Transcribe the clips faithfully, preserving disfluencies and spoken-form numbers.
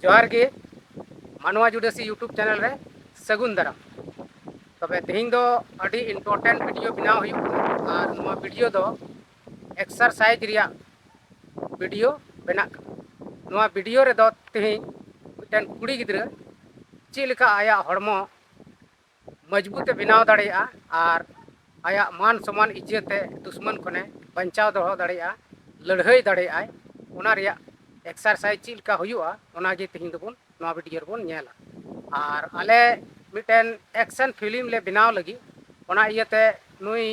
ᱡᱚᱦᱟᱨ ᱜᱮ, ᱢᱟᱱᱣᱟ ᱡᱩᱰᱟᱹᱥᱤ YouTube ᱪᱮᱱᱮᱞ ᱨᱮ ᱥᱟᱹᱜᱩᱱ ᱫᱟᱨᱟᱢ᱾ ᱛᱚᱵᱮ ᱛᱮᱦᱮᱧ ᱫᱚ ᱟᱹᱰᱤ ᱤᱢᱯᱚᱨᱴᱮᱱᱴ ᱵᱷᱤᱰᱤᱭᱳ ᱵᱮᱱᱟᱣ ᱦᱩᱭᱩᱜ ᱠᱟᱱᱟ, ᱟᱨ ᱱᱚᱣᱟ ᱵᱷᱤᱰᱤᱭᱳ ᱫᱚ ᱮᱠᱥᱟᱨᱥᱟᱭᱤᱡᱽ ᱨᱮᱭᱟᱜ ᱵᱷᱤᱰᱤᱭᱳ ᱵᱮᱱᱟᱜ ᱠᱟᱱᱟ᱾ ᱱᱚᱣᱟ ᱵᱷᱤᱰᱤᱭᱳ ᱨᱮᱫᱚ ᱛᱮᱦᱮᱧ ᱢᱤᱫᱴᱮᱱ ᱠᱩᱲᱤ ᱜᱤᱫᱽᱨᱟᱹ ᱪᱮᱫ ᱞᱮᱠᱟ ᱟᱭᱟᱜ ᱦᱚᱲᱢᱚ ᱢᱚᱡᱽᱵᱩᱛ ᱮ ᱵᱮᱱᱟᱣ ᱫᱟᱲᱮᱭᱟᱜᱼᱟ ᱟᱨ ᱟᱭᱟᱜ ᱢᱟᱱ ᱥᱚᱢᱟᱱ ᱤᱡᱽᱡᱚᱛ ᱮ ᱫᱩᱥᱢᱟᱱ ᱠᱷᱚᱱᱮ ᱵᱟᱧᱪᱟᱣ ᱫᱚᱦᱚ ᱫᱟᱲᱮᱭᱟᱜᱼᱟ, ᱞᱟᱹᱲᱦᱟᱹᱭ ᱫᱟᱲᱮᱭᱟᱜᱼᱟᱭ, ᱚᱱᱟ ᱨᱮᱭᱟᱜ ᱮᱠᱥᱟᱨᱥᱟᱭᱤᱡᱽ ᱪᱮᱫ ᱞᱮᱠᱟ ᱦᱩᱭᱩᱜᱼᱟ, ᱚᱱᱟ ᱜᱮ ᱛᱮᱦᱮᱧ ᱫᱚᱵᱚᱱ ᱱᱚᱣᱟ ᱵᱷᱤᱰᱤᱭᱳ ᱨᱮᱵᱚᱱ ᱧᱮᱞᱟ᱾ ᱟᱨ ᱟᱞᱮ ᱢᱤᱫᱴᱮᱱ ᱮᱠᱥᱮᱱ ᱯᱷᱤᱞᱢ ᱞᱮ ᱵᱮᱱᱟᱣ ᱞᱟᱹᱜᱤᱫ, ᱚᱱᱟ ᱤᱭᱟᱹᱛᱮ ᱱᱩᱭ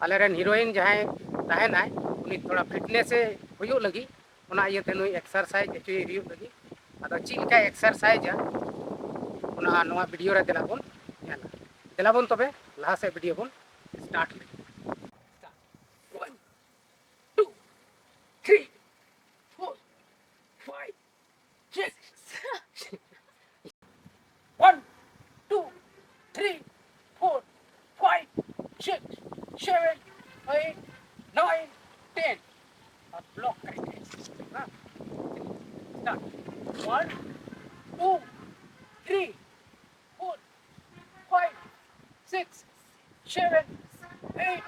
ᱟᱞᱮᱨᱮᱱ ᱦᱤᱨᱳᱭᱤᱱ ᱡᱟᱦᱟᱸᱭ ᱛᱟᱦᱮᱱᱟᱭ, ᱩᱱᱤ ᱛᱷᱚᱲᱟ ᱯᱷᱤᱴᱱᱮᱥ ᱮ ᱦᱩᱭᱩᱜ ᱞᱟᱹᱜᱤᱫ, ᱚᱱᱟ ᱤᱭᱟᱹᱛᱮ ᱱᱩᱭ ᱮᱠᱥᱟᱨᱥᱟᱭᱤᱡᱽ ᱦᱚᱪᱚᱭᱮ ᱦᱩᱭᱩᱜ ᱞᱟᱹᱜᱤᱫ᱾ ᱟᱫᱚ ᱪᱮᱫ ᱞᱮᱠᱟᱭ ᱮᱠᱥᱟᱨᱥᱟᱭᱤᱡᱟ, ᱚᱱᱟ ᱱᱚᱣᱟ ᱵᱷᱤᱰᱤᱭᱳ ᱨᱮ ᱫᱮᱞᱟ ᱵᱚᱱ ᱧᱮᱞᱟ᱾ ᱫᱮᱞᱟ ᱵᱚᱱ ᱛᱚᱵᱮ ᱞᱟᱦᱟ ᱥᱮᱫ ᱵᱷᱤᱰᱤᱭᱳ ᱵᱚᱱ ᱥᱴᱟᱨᱴ ᱞᱮᱜᱮ᱾ One, two, three, four, five, six. One, two, three, four, five, six, seven, eight, nine, ten. अब ब्लॉक करेंगे। हाँ। Start. One, two, three, four, five, six, seven, eight,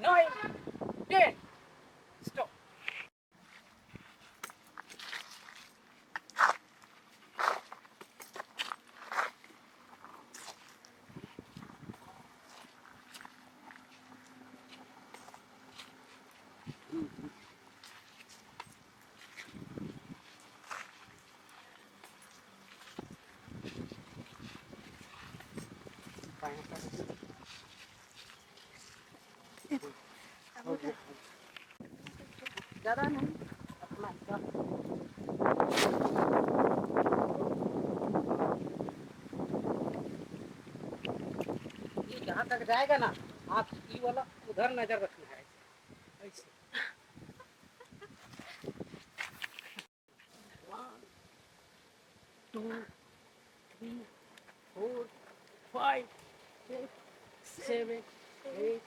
nine, ten. Stop. ज़्यादा नहीं, अपना हिसाब। ये जहाँ तक जाएगा ना, आप ये वाला उधर नज़र रखना है, ऐसे। One, two, three, four, five, six, seven, eight,